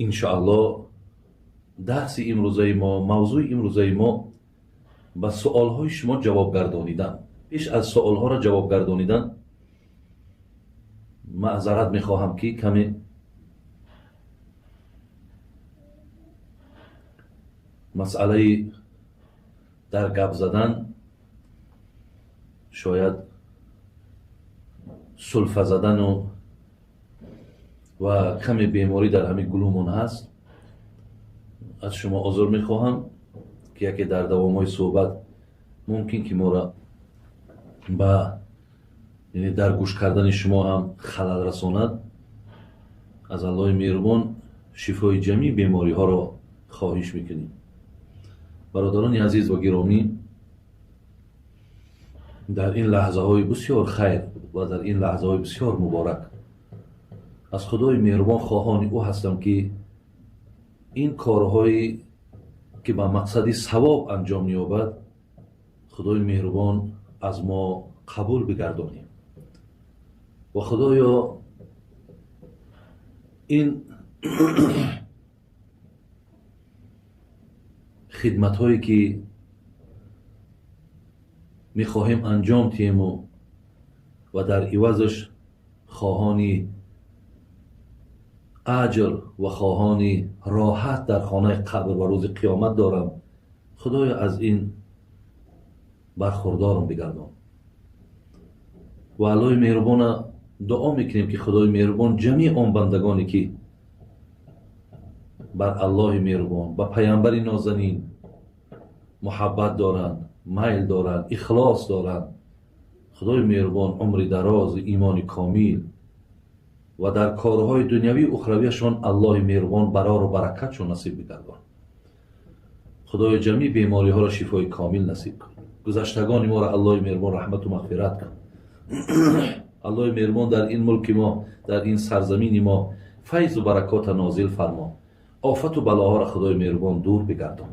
Иншоаллоҳ, дарси имрӯзаи мо, мавзӯи имрӯзаи мо ба суолҳои шумо ҷавоб гардонидан. Пеш аз суолҳоро ҷавоб гардонидан маъзарат мехоҳам, ки каме масъалаи дар гап задан, шояд сулфа задану ва каме беморӣ дар ҳамин гулумон ҳаст. Аз шумо озор мехоҳам, ки яке дар давомҳои суҳбат мумкин ки моро ба, яъне дар гӯш кардани шумо ҳам халал расонад. Аз Аллоҳи меҳрубон шифои ҷамъи бемориҳоро хоҳиш мекунем. Бародарони азиз ва гиромӣ, дар ин лаҳзаҳои бисёр хайр ва дар ин лаҳзаҳои бисёр муборак аз Худои меҳрубон хоҳони ӯ ҳастам, ки ин корҳое ки ба мақсади савоб анҷом меёбад, Худои меҳрубон аз мо қабул бигардонем ва Худоё ин хидматҳое ки мехоҳем анҷом диҳему ва дар ивазаш хоҳони аҷр ва хоҳони роҳат дар хонаи қабр ва рӯзи қиёмат дорам, Худоё аз ин бархурдорам бигардон. Ва Аллоҳи меҳрубона дуо мекунем, ки Худои меҳрубон ҷамеи он бандагоне ки бар Аллоҳи меҳрубон, ба паямбари нозанин муҳаббат доранд, майл доранд, ихлос доранд, Худои меҳрубон умри дароз, имони комил ва дар корҳои дунявӣ ухравияшон Аллоҳи меҳрубон барору баракатшон насиб бигардон. Худои ҷамъи бемориҳоро шифои комил насиб кун. Гузаштагони моро Аллоҳи меҳрубон раҳмату мағфират кун. Аллоҳи меҳрубон дар ин мулки мо, дар ин сарзамини мо файзу баракота нозил фармо. Офату балоҳоро Худои меҳрубон дур бигардон.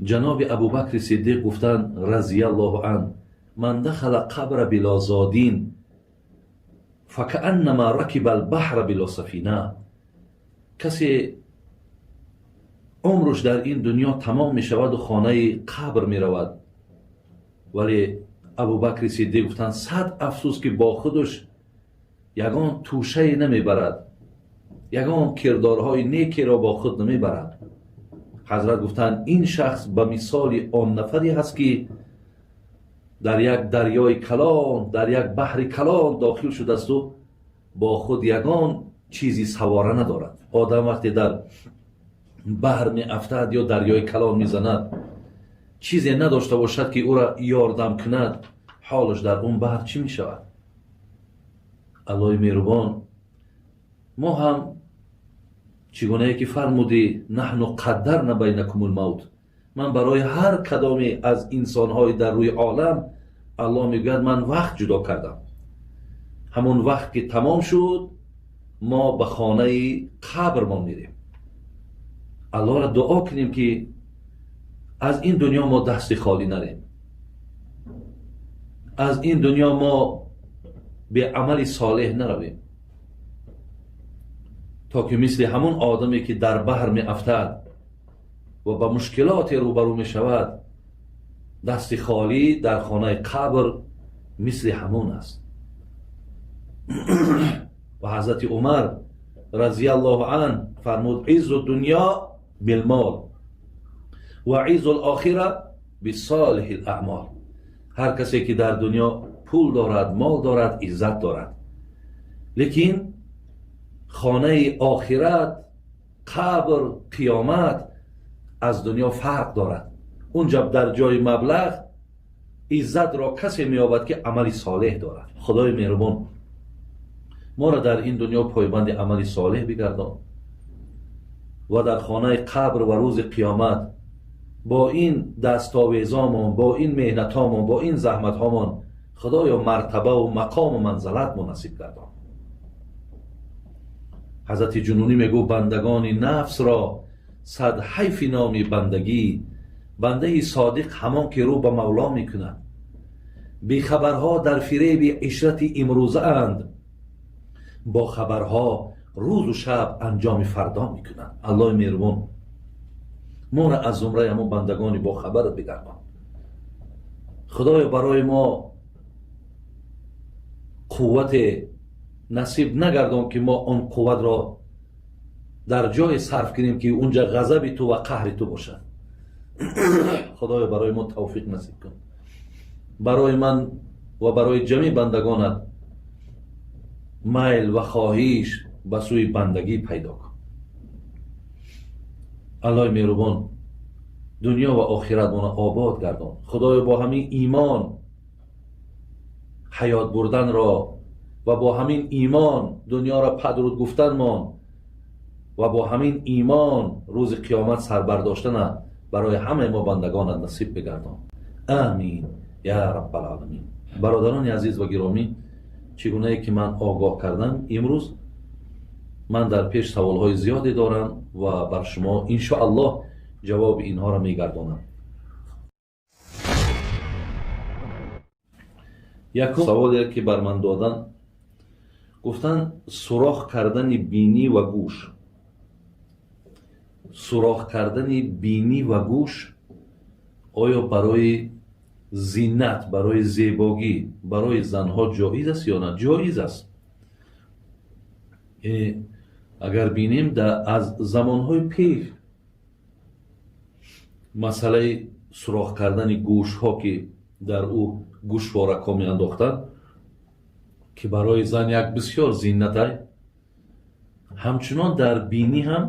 Ҷаноби Абубакри Сиддиқ гуфтанд разияллоҳу ан: ман дахала қабра било зодин факааннама ракиба албаҳра било сафина. Касе умруш дар ин дунё тамом мешаваду хонаи қабр меравад, вале Абубакри Сиддиқ гуфтанд: сад афсӯс, ки бо худаш ягон тӯшае намебарад, ягон кирдорҳои некеро бо худ намебарад. Ҳазрат гуфтанд: ин шахс ба мисоли он нафаре ҳаст, ки дар як дарёи калон, дар як баҳри калон дохил шудасту бо худ ягон чизи савора надорад. Одам вақте дар баҳр меафтад ё дарёи калон мезанад, чизе надошта бошад, ки ӯро ёрдам кунад, ҳолаш дар он баҳр чӣ мешавад? Аллоҳи меҳрубон, мо ҳам чӣ гунае ки фармудӣ: наҳну қаддарна байнакумул мавт. Ман барои ҳар кадоме аз инсонҳои дар рӯи олам, Аллоҳ мегӯяд, ман вақт ҷудо кардам. Ҳамон вақт ки тамом шуд, мо ба хонаи қабрмон мерем. Аллоҳро дуо кунем, ки аз ин дунё мо дасти холӣ нарем, аз ин дунё мо беамали солеҳ наравем, то ки мисли ҳамон одаме ки дар баҳр меафтад ва ба мушкилоте рӯбарӯ мешавад, дасти холӣ дар хонаи қабр мисли ҳамон аст. Ва ҳазрати Умар разияллоҳу ан фармуд: иззу дунё билмол ва иззу лохира бисолиҳи лаъмол. Ҳар касе ки дар дунё пул дорад, мол дорад, иззат дорад, лекин хонаи охират, қабр, қиёмат аз дунё фарқ дорад. Унҷа дар ҷои маблағ иззатро касе меёбад, ки амали солеҳ дорад. Худои меҳрубон моро дар ин дунё пойбанди амали солеҳ бигардон ва дар хонаи қабр ва рӯзи қиёмат бо ин дастовезомон, бо ин меҳнатҳомон, бо ин заҳматҳомон, Худоё, мартабаву мақому манзалат мунасиб гардон. Ҳазрати Ҷунунӣ мегӯфт: бандагони нафсро сад ҳайфи номи бандагӣ, бандаи содиқ ҳамон ки рӯ ба мавло мекунад. Бехабарҳо дар фиреби ишрати имрӯзаанд, бо хабарҳо рӯзу шаб анҷоми фардо мекунанд. Аллоҳи меҳрубон моро аз зумраи ҳамон бандагони бохабарат бигардон. Худоё, барои мо қуввате насиб нагардон, ки мо он қувватро дар ҷое сарф кунем, ки унҷа ғазаби ту ва қаҳри ту бошад. Худоё, барои мо тавфиқ насиб кун. Барои ман ва барои ҷамеъ бандагонат майл ва хоҳиш ба сӯи бандагӣ пайдо кун. Аллоҳи меҳрубон дунё ва охиратмона обод гардон. Худоё, бо ҳамин имон ҳаёт бурданро ва бо ҳамин имон дунёро падруд гуфтанмон ва бо ҳамин имон рӯзи қиёмат сарбардоштана барои ҳамаи мо бандагонат насиб бигардон. Амин я раббалоламин. Бародарони азиз ва гиромӣ, чӣ гунае ки ман огоҳ кардам, имрӯз ман дар пеш саволҳои зиёде дорам ва бар шумо иншоаллоҳ ҷавоби инҳоро мегардонам. Якум саволе ки бар ман доданд, гуфтанд: сурох кардани бинӣ ва гӯш. Сурох кардани бинӣ ва гӯш оё барои зинат, барои зебогӣ, барои занҳо ҷоиз аст ё на? Ҷоиз аст. Агар бинем, аз замонҳои пеш масъалаи сурох кардани гӯшҳо, ки дар ӯ гӯшворакҳо меандохтанд, ки барои зан як бисёр зиннатай, ҳамчунон дар бинӣ ҳам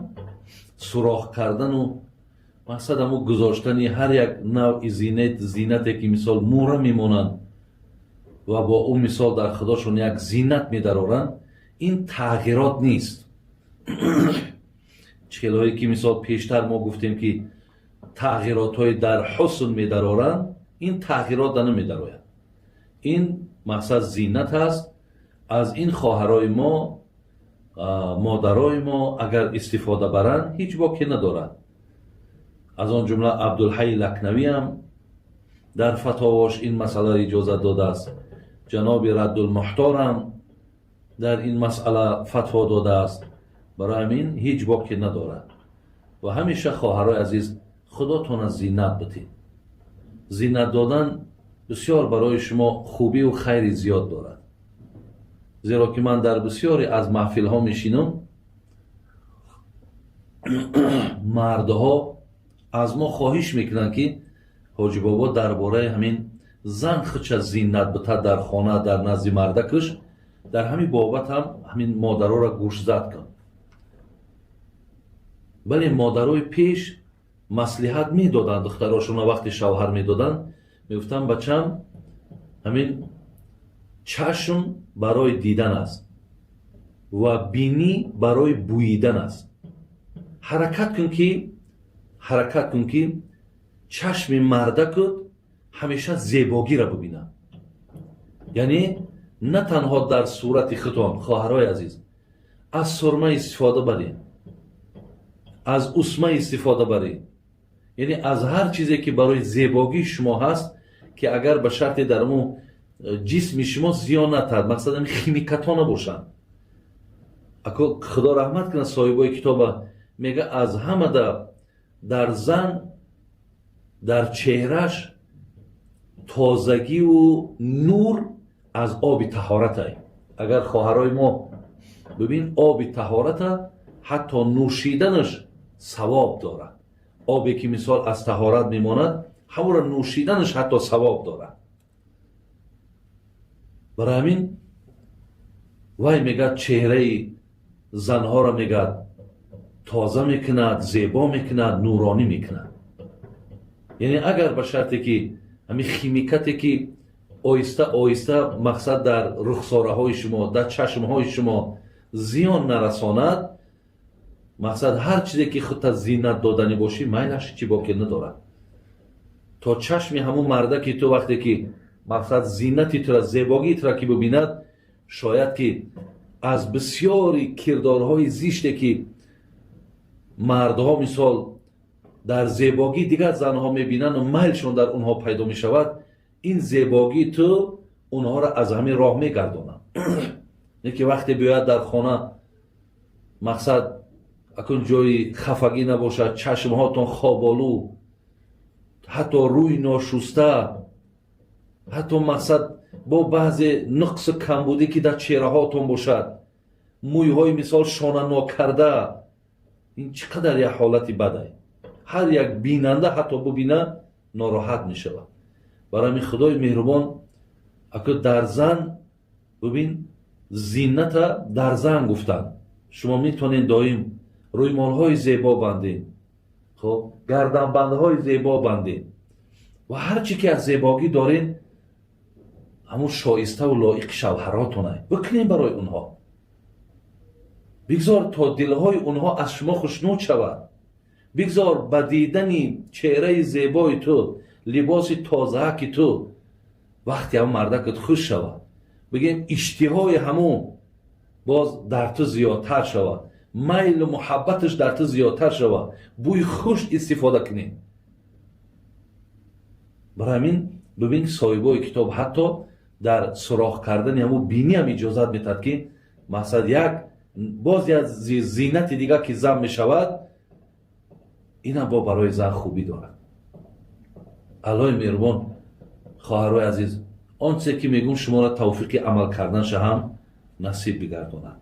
сурох кардану мақсад ҳамо гузоштани ҳар як навъи зинате, ки мисол мӯра мемонанд ва бо ӯ мисол дар худошон як зинат медароранд, ин тағйирот нест. Чӣ хелҳое ки мисол пештар мо гуфтем, ки тағйиротҳои дар ҳусн медароранд, ин тағйирот да намедарояд. Ин мақсад зинат аст. Аз ин хоҳарои мо, модарои мо агар истифода баранд, ҳеҷ боке надорад. Аз он ҷумла Абдулҳай Лакнавиам дар фатовош ин масъаларо иҷозат додааст, ҷаноби Раддулмуҳторам дар ин масъала фатво додааст. Барои ҳамин ҳеҷ боке надорад. Ва ҳамеша, хоҳарои азиз, худотона зинат битед. Зинат додан бисёр барои шумо хубиву хайри зиёд дорад, зеро ки ман дар бисёре аз маҳфилҳо мешинам, мардҳо аз мо хоҳиш мекунанд, ки ҳоҷи бобо дар бораи ҳамин зан худша зинат битад дар хона, дар назди мардакаш, дар ҳамин бобат ҳам ҳамин модароро гӯшзад кун. Бале, модарои пеш маслиҳат медоданд духтарошонро, вақте шавҳар медоданд, мегуфтанд: бачам, ҳамин чашм барои дидан аст ва бинӣ барои бӯидан аст. Ҳаракат кун, ки чашми мардакут ҳамеша зебогиро бибинад. Яъне на танҳо дар сурати худтон, хоҳарои азиз, аз сурма истифода баред, аз усма истифода баред, яъне аз ҳар чизе ки барои зебогии шумо ҳаст, ки агар ба шарте дар мо ҷисми шумо зиён натард, мақсад ҳамин химикатҳо набошанд. Ако худо раҳмат кунад соҳибои китоба, мега, аз ҳамада дар зан дар чеҳраш тозагиву нур аз оби таҳоратай. Агар хоҳарои мо бибин, оби таҳората ҳатто нӯшиданаш савоб дорад. Обе ки мисол аз таҳорат мемонад, ҳамонро нӯшиданаш ҳатто савоб дорад. Барои ҳамин вай мегӯяд, чеҳраи занҳоро, мегӯяд, тоза мекунад, зебо мекунад, нуронӣ мекунад. Яъне агар ба шарте ки ҳамин химикате ки оҳиста оҳиста мақсад дар рухсораҳои шумо, дар чашмҳои шумо зиён нарасонад, мақсад ҳар чизе ки худта зинат доданӣ бошӣ, майлаш, чӣ боке надорад. То чашми ҳамун марда ки ту вақте ки мақсад зинати тура, зебогии тура ки бибинад, шояд ки аз бисёри кирдорҳои зиште ки мардҳо мисол дар зебогии дигар занҳо мебинанду майлшон дар онҳо пайдо мешавад, ин зебогии ту онҳоро аз ҳамин роҳ мегардонад. Не ки вақте биёяд дар хона. Мақсад, акун ҷои хафагӣ набошад, чашмҳотон хоболу, ҳатто рӯй ношуста, ҳатто, мақсад, бо баъзе нуқсу камбудӣ, ки дар чеҳраҳотон бошад, мӯйҳои, мисол, шона нокарда, ин чӣ қадар як ҳолати бадай. Ҳар як бинанда ҳатто бубина, нороҳат мешавад. Барои ҳамин Худои меҳрубон аку дар зан, бубин, зинната дар зан гуфтанд. Шумо метавонед доим рӯймолҳои зебо бандед, хоб, гарданбандҳои зебо бандед ва ҳар чӣ ки аз зебогӣ доред, ҳамун шоиставу лоиқи шавҳаротонай бикунем барои онҳо. Бигзор то дилҳои онҳо аз шумо хушнуд шавад. Бигзор ба дидани чеҳраи зебои ту, либоси тозааки ту, вақте ҳамун мардакат хуш шавад, бигем, иштиҳои ҳамун боз дар ту зиёдтар шавад, майлу муҳаббаташ дар ту зиёдтар шавад. Бӯи хуш истифода кунем. Барои ҳамин, бибин, соҳибои китоб ҳатто дар суроғ кардани ҳамун бинӣ ҳам иҷозат метаҳад, ки, мақсад, як боз як зинати дигар, ки зан мешавад, инам бо барои зан хубӣ дорад. Аллоҳи меҳрубон, хоҳарои азиз, он чизе ки мегӯм, шуморо тавфиқи амал карданша ҳам насиб бигардонад.